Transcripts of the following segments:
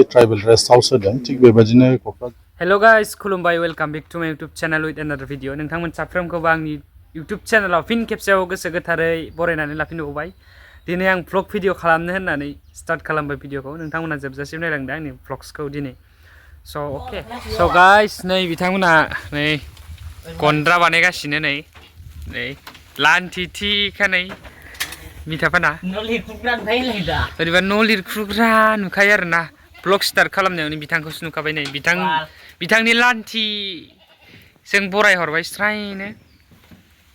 tribal rest house होदों थिग बेबायदिनो क'क्राझार हेलो गाइस खुलुमबाय वेलकाम बेक टू माय YouTube channel with another video नोंथांमोन साफ्रोमखौबो आंनि यूट्यूब चैनलाव फिन खेबसेयाव गोसो गोथारै बरायनानै लाफिनबावबाय दिनै आं व्लग भिडियो खालामनो होननानै स्टार्ट खालामबाय भिडियोखौ नोंथांमोना जोबजासिम नायलांदो आंनि व्लग्सखौ दिनै स' ओके स' गाइस नै बिथांमोना नै गन्द्रा बानायगासिनो नै लान्थि थिखानै मिथाफाना ओरैबा न' लिरख्रुग्रा नुखायो आरोना ब्लग स्टार्ट खालामनायावनो बिथांखौसो नुखाबाय नै बिथांनि लान्थि जों बराय हरबाय स्रायनो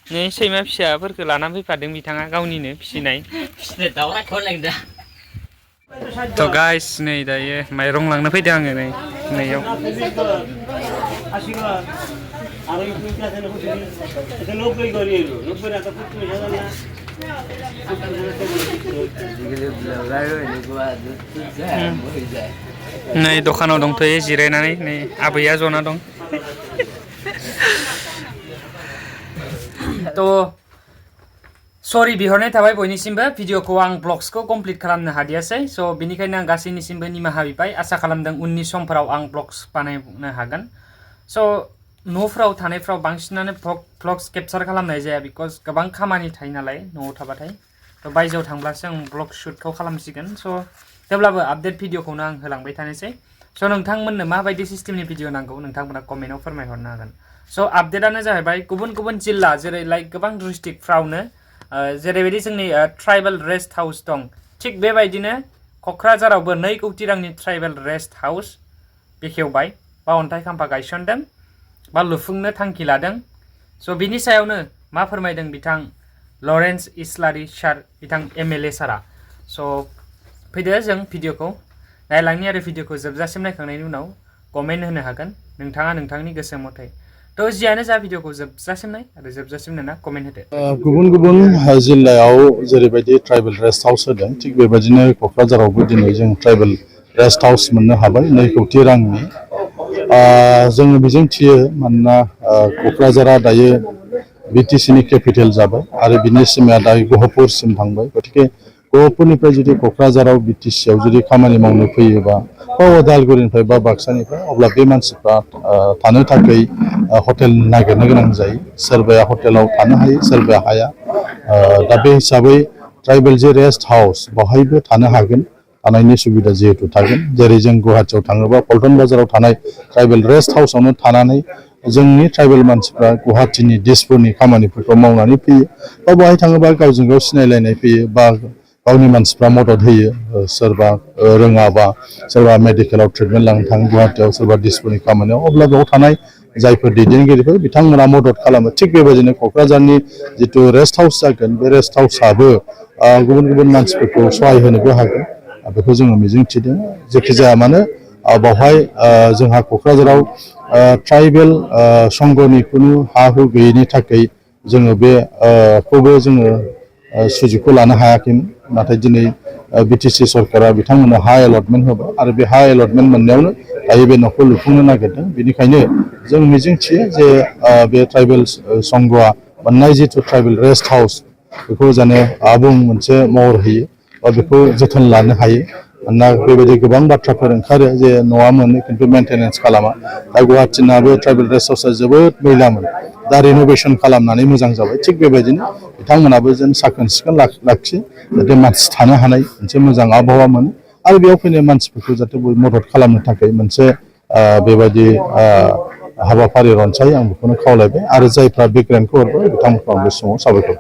नै सैमा फिसाफोरखौ लानानै फैफादों बिथाङा गावनिनो फिसिनाय थ' गाइस नै दायो माइरं लांनो फैदों आङो नै नैयाव नै दखानाव दंथ'यो जिरायनानै नै आबैया जना दं थ' सरि बिहरनाय थाबाय बयनिसिमबो भिडियोखौ आं ब्लग्सखौ कमप्लिट खालामनो हादियासै स' बेनिखायनो आं गासैनिसिमबो निमाहा बिबाय आसा खालामदों उननि समफोराव आं ब्लग्स बानायनो हागोन स' न'फ्राव थानायफ्राव बांसिनानो ब्लग्स केपचार खालामनाय जाया बिकज गोबां खामानि थायो नालाय न'आव थाबाथाय थ' बायजोआव थांब्लासो आं ब्लग शुटखौ खालामसिगोन स' थेवब्लाबो आपडेट भिडियोखौनो आं होलांबाय थानोसै स' नोंथांमोननो माबायदि सिस्टेमनि भिडियो नांगौ नोंथांमोना कमेन्टआव फोरमायहरनो हागोन स' आपडेटआनो जाहैबाय गुबुन गुबुन जिल्ला जेरै लाइक गोबां डिस्ट्रिक्टफ्रावनो जेरैबायदि जोंनि ट्राइबेल रेस्ट हाउस दं थिग बेबायदिनो क'क्राझारावबो 2 कौटि रांनि ट्राइबेल रेस्ट हाउस बेखेवबाय बा अन्थाइ खाम्फा गायसनदों बा लुफुंनो थांखि लादों स' बिनि सायावनो मा फोरमायदों बिथां लरेन्स इस्लारि सार बिथां MLA सारा स' फैदो जों भिडियोखौ नायलांनि आरो भिडियोखौ जोबजासिम नायखांनायनि उनाव कमेन्ट होनो हागोन नोंथाङा नोंथांनि गोसो मथे थ' जियानो जा भिडियोखौ जोबजासिम नाय आरो जोबजासिम नोंना कमेन्ट होदो गुबुन गुबुन जिल्लायाव जेरैबायदि ट्राइबेल रेस्ट हाउस होदों थिग बेबायदिनो क'क्राझारावबो दिनै जों ट्राइबेल रेस्ट हाउस मोननो हाबाय 2 कौटि रांनि जोङो मिजिंथियो मानोना क'क्राझारा दायो BTC नि केपिटेल जाबाय आरो बिनि सिमाया दायो गहपुरसिम थांबाय गतिके गहपुरनिफ्राय जुदि क'क्राझाराव BTC आव जुदि खामानि मावनो फैयोबा उदालगुरिनिफ्राय बा बाक्सानिफ्राय अब्ला बे मानसिफ्रा थानो थाखाय हटेल नागिरनो गोनां जायो सोरबाया हटेलाव थानो हायो सोरबाया हाया दा बे हिसाबै ट्राइबेल जे रेस्ट हाउस बेवहायबो थानो हागोन थानायनि सुबिदा जिहेतु थागोन जेरै जों गुवाहाटियाव थाङोबा पल्टन बाजाराव थानाय ट्राइबेल रेस्ट हाउसावनो थानानै जोंनि ट्राइबेल मानसिफ्रा गुवाहाटिनि दिसपुरनि खामानिफोरखौ मावनानै फैयो बा बेवहाय थाङोबा गावजों गाव सिनायलायनाय फैयो बा गावनि मानसिफ्रा मदद होयो सोरबा रोङाबा सोरबा मेडिकेलाव ट्रिटमेन्ट लांनो थाङो गुवाहाटियाव सोरबा दिसपुरनि खामानियाव अब्ला बेयाव थानाय जायफोर दैदेनगिरिफोर बिथांमोना मदद खालामो थिग बेबायदिनो क'क्राझारनि जितु रेस्ट हाउस जागोन बे रेस्ट हाउसआबो गुबुन गुबुन मानसिफोरखौ सहाय होनोबो हागोन बेखौ जोङो मिजिंथिदों जेखि जाया मानो बेवहाय जोंहा क'क्राझाराव ट्राइबेल संघनि खुनु हा हु गैयैनि थाखाय जोङो बेखौबो जोङो सुजुगखौ लानो हायाखैमोन नाथाय दिनै BTC सरकारा बिथांमोननो हा एलटमेन्ट होबाय आरो बे हा एलटमेन्ट मोननायावनो दायो बे न'खौ लुफुंनो नागिरदों बेनिखायनो जों मिजिंथियो जे बे ट्राइबेल संघआ मोननाय जिथु ट्राइबेल रेस्ट हाउस बेखौ जाने आबुं मोनसे महर होयो बा बेखौ जोथोन लानो हायो मानोना बेबायदि गोबां बाथ्राफोर ओंखारो जे न'आ मोनो खिन्थु मेनटेनेन्स खालामा दा गुवाहाटिनाबो ट्राइबेल रेस्ट हाउसआ जोबोद मैलामोन दा रिन'भेसन खालामनानै मोजां जाबाय थिग बेबायदिनो बिथांमोनाबो जेन साखोन सिखोन लाखियो जाहाथे मानसि थानो हानाय मोनसे मोजां आबहावा मोनो आरो बेयाव फैनाय मानसिफोरखौ जाहाथे मदद खालामनो थाखाय मोनसे बेबायदि हाबाफारि रनसायो आं बेखौनो खावलायबाय आरो जायफ्रा बे ग्रेन्टखौ हरबाय बिथांमोनखौ आं बे समाव साबायखर